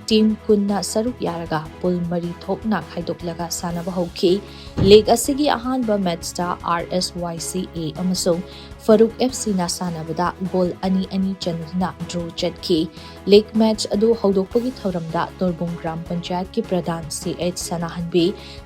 team ꯀꯨꯟꯅ ꯁꯔꯨꯛ ꯌꯥꯔꯒ pool ꯃꯔꯤ ꯊꯣꯛꯅ ꯈꯥꯏꯗꯣꯛꯂꯒ ꯁꯥꯟꯅꯕ ꯍꯧꯈꯤ꯫ League ꯑꯁꯤꯒꯤ ꯑꯍꯥꯟꯕ ꯃꯦꯆꯇ R S Y C A ꯑꯃꯁꯨꯡ ꯐꯔꯨꯛ ꯑꯦꯐ ꯁꯤꯅ ꯁꯥꯟꯅꯕꯗ ꯒꯣꯜ ꯑꯅꯤ ꯑꯅꯤ ꯆꯟꯗꯨꯅ ꯗ꯭ꯔꯣ ꯆꯠꯈꯤ꯫ ꯂꯤꯒ ꯃꯦꯆ ꯑꯗꯨ ꯍꯧꯗꯣꯛꯄꯒꯤ ꯊꯧꯔꯝꯗ ꯇꯣꯔꯕꯨꯡ ꯒ꯭ꯔꯥꯝ ꯄꯟꯆꯥꯌꯠꯀꯤ ꯄ꯭ꯔꯙꯥꯟ ꯁꯤ ꯑꯩꯆ ꯁꯅꯥꯍꯟꯕꯤ,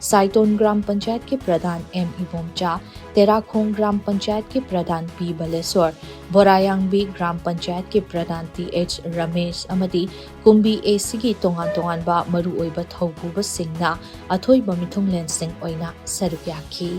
ꯁꯥꯏꯇꯣꯟ ꯒ꯭ꯔꯥꯝ ꯄꯟꯆꯥꯌꯠꯀꯤ ꯄ꯭ꯔꯙꯥꯟ ꯑꯦꯝ ꯏꯕꯣꯝꯆꯥ, ꯇꯦꯔꯥꯈꯣꯡ ꯒ꯭ꯔꯥꯝ ꯄꯟꯆꯥꯌꯠꯀꯤ ꯄ꯭ꯔꯙꯥꯟ ꯄꯤ ꯕꯂꯦꯁꯣꯔ, ꯕꯣꯔꯥꯌꯥꯡꯕꯤ ꯒ꯭ꯔꯥꯝ ꯄꯟꯆꯥꯌꯠꯀꯤ ꯄ꯭ꯔꯙꯥꯟ ꯇꯤ ꯑꯩꯆ ꯔꯃꯦꯁ ꯑꯃꯗꯤ ꯀꯨꯝꯕꯤ ꯑꯦ ꯁꯤꯒꯤ ꯇꯣꯉꯥꯟ ꯇꯣꯉꯥꯟꯕ ꯃꯔꯨꯑꯣꯏꯕ ꯊꯧꯄꯨꯕꯁꯤꯡꯅ ꯑꯊꯣꯏꯕ ꯃꯤꯊꯨꯡꯂꯦꯟꯁꯤꯡ ꯑꯣꯏꯅ ꯁꯔꯨꯛ ꯌꯥꯈꯤ꯫